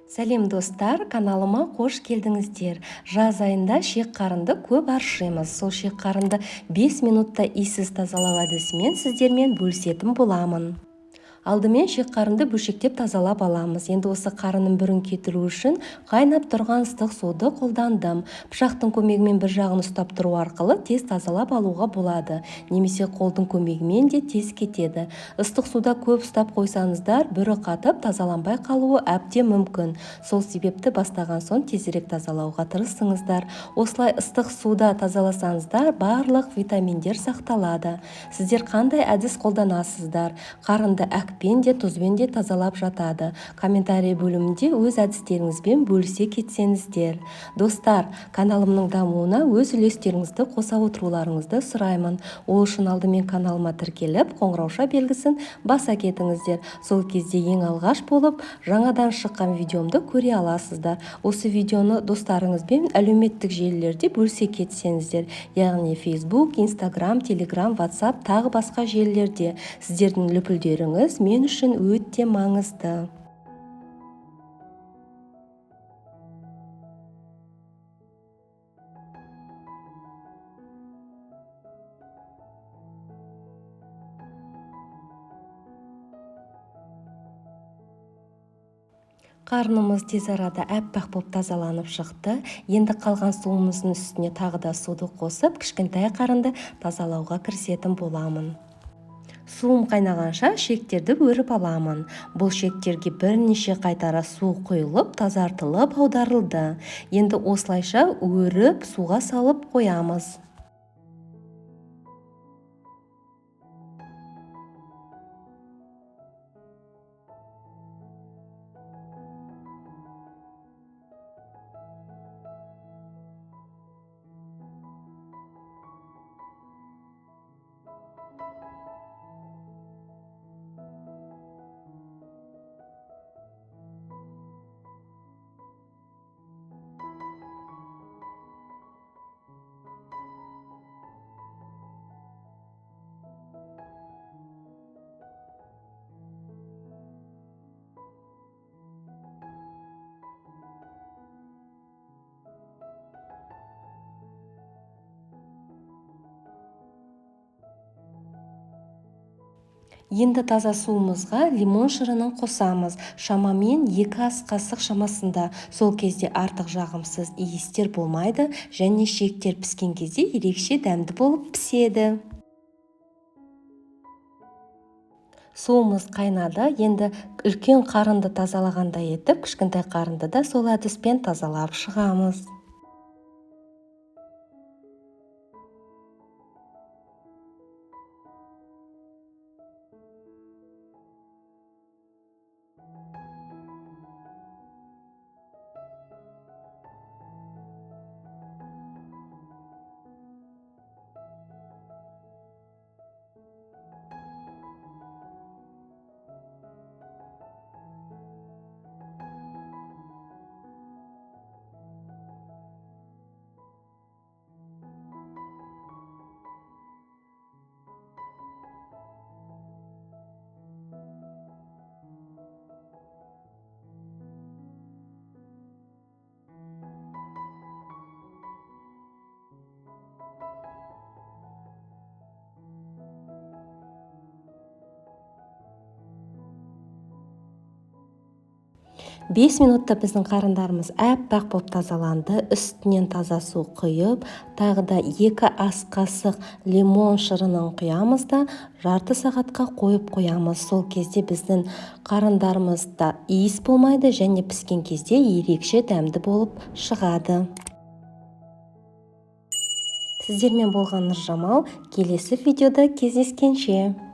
Сәлем достар, каналыма қош келдіңіздер. Жаз айында шек қарынды көп аршимыз. Сол шек қарынды 5 минутта иіссіз тазалау әдісімен сіздермен бөлісетін боламын. Алдымен шек қарынды бөлшектеп тазалап аламыз. Енді осы қарынның бүрін кетіру үшін қайнап тұрған ыстық суды қолдандым. Пышақтың көмегімен бір жағын ұстап тұру арқылы тез тазалап алуға болады. Немесе қолдың көмегімен де тез кетеді. Ыстық суда көп ұстап қойсаңыздар, бүрі қатып тазаланбай қалуы әбден мүмкін. Сол себепті бастаған соң тезірек тазалауға тырысыңыздар. Осылай ыстық суда тазаласаңыздар, барлық витаминдер сақталады. Сіздер қандай әдіс қолданасыздар? Қарынды әкпен де, тұзбен де тазалап жатады. Комментарий бөлімінде өз әдістеріңізбен бөлісе кетсеңіздер. Достар, каналымның дамуына өз үлестеріңізді қоса отыруларыңызды сұраймын. Ол үшін алдымен каналыма тіркеліп, қоңырауша белгісін баса кетіңіздер. Сол кезде ең алғаш болып жаңадан шыққан видеомды көре аласыздар. Осы видеоны достарыңызбен әлеуметтік желілерде бөлісе кетсеңіздер, яғни Facebook, Instagram, Telegram, WhatsApp тағы басқа желілерде. Сіздердің лүпілдеріңіз мен үшін өте маңызды. Қарнымыз тез арада әппақ боп тазаланып шықты. Енді қалған суымыздың үстіне тағы да суды қосып, кішкентай қарынды тазалауға кірісетін боламын. Суым қайнағанша шектерді өріп аламын. Бұл шектерге бірнеше қайтара су құйылып, тазартылып аударылды. Енді осылайша өріп суға салып қоямыз. Енді таза суымызға лимон шырынын қосамыз. Шамамен 2 ас қасық шамасында. Сол кезде артық жағымсыз иістер болмайды және шектер піскен кезде ерекше дәмді болып піседі. Суымыз қайнады. Енді үлкен қарынды тазалағандай етіп, кішкентай қарынды да сол әдіспен тазалап шығамыз. 5 минутта біздің қарындарымыз әппақ болып тазаланды. Үстінен таза су құйып, тағы да 2 ас қасық лимон шырынын құямыз да жарты сағатқа қойып қоямыз. Сол кезде біздің қарындарымызда иіс болмайды және піскен кезде ерекше дәмді болып шығады. Сіздермен болған Нұржамал, келесі видеода кездескенше.